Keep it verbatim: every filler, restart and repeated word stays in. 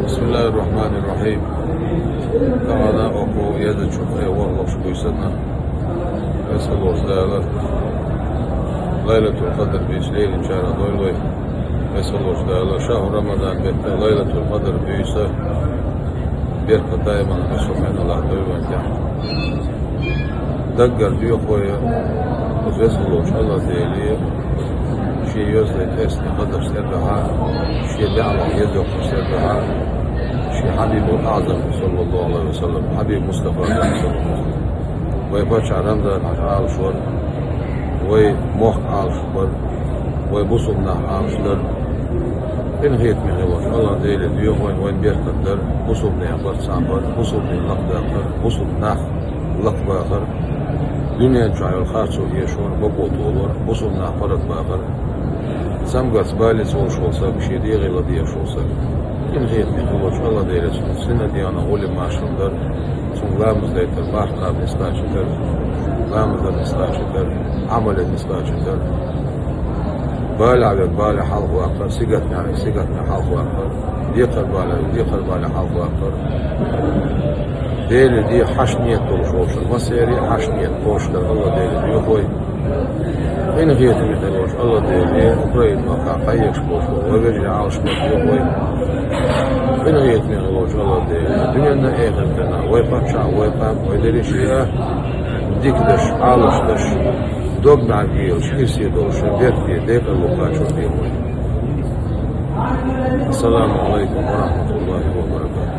بسم الله الرحمن الرحيم. Тахана оаха езачу тӀе ворхӀ лош буьйсанна, весаллаш Дала, Лайлатул-Къадр буьйса лелийначарах дойла вай. Весаллаш Дала, шахӀру Рамадан бетта Лайлатул-Къадр буьйса беркат даиман хьасумхьен Аллах дойла вайна тӀехь. Даггара доьху вай, веза волчу Аллах Деле, шен йозалла тӀе къадарш тӀе а дахьа, шен бегӀалах еза йоккхуш тӀе а дахьа, шен Хьабибул-АӀзам, саллаллаху Ӏалайхи ва саллам, Хьабиб Мустафа, саллаллаху Ӏалайхи ва саллам. Вай паччахь Рамзан-Хьаьжа Ӏалашвар, вай мохк Ӏалашбар, вай бусулба нах Ӏалашдар. Къинхетаме хилла волчу Аллах Деле доьху вайна, вайна беркат дар, бусулба нехан барт цхьаъ бар, бусулба дин лакхадаккхар, бусулба нах лакхабахар, дуьнен чохь йолу харцо эшор, бакъо толор, бусулба нах паргӀатбахар. Цамгарца балица волуш волу саг, шен дегӀе ладегӀаш волу саг. Къинхетаме хилла волчу Аллах Деле цунна синна а дегӀана гӀуллакх, машар дар, цунна ламаз дайтар, марха кхаба нисдача дар, ламаз дан нисдача дар, Ӏамал ян нисдача дар. Балехь верг балехь хьалхаваккхар, сингаттамехь верг сингаттамехь хьалхаваккхар, декхар балехь верг декхар балехь хьалхаваккхар. Деле дехьа хьашт ниет долуш волчун массеран а хьашт ниет кхочушдар Аллах Деле доьху вай. Къинхетаме хилла волчу Аллах Деле Украина махкахь кхайкхаш болуш болу вай вежарий Ӏалашбарна доьху вай. Къинхетаме хилла волчу Аллах Деле дуьненна а, эхартана а вай паччахь а, вай къам а, вай дерриш а дика деш, Ӏалаш деш, дог бӀаьрг елаш, ирсе долуш, беркате, декъал ву кхачор доьху вай. Ассаламу Ӏалайкум ва рахьматуллахӀи ва баракатухӀ.